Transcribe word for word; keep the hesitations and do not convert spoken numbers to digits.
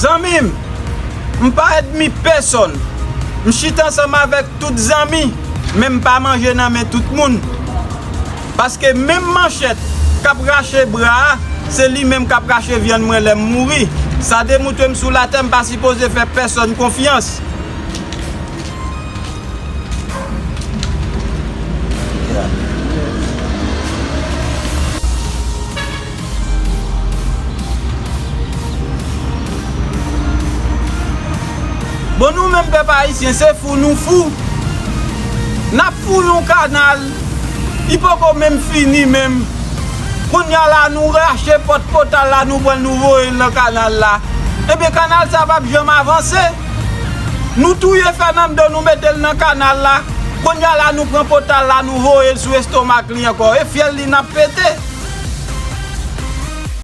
Zanmi m, m pa ènmi pèsonn. M chita ansanm avèk tout zanmi, men m pa manje nan men tout moun. Paske menm manchèt k ap rache bra a, se li menm k ap rache vyann mwen lè m mouri. Sa demoutre m sou latè, m pa sipoze fè pèsonn konfyans. Bon, nou menm pèp ayisyen, se fou nou fou. N ap fou yon kanal, li poko menm fini menm. Kounye a la, nou rache pòt potal la, nou pran l, nou voye l nan kanal la. Ebyen, kanal sa p ap janm avanse. Nou touye Fernando, nou mete l nan kanal la. Kounye a la, nou pran potal la, nou voye l sou estomak li ankò. E fyèl li n ap pete.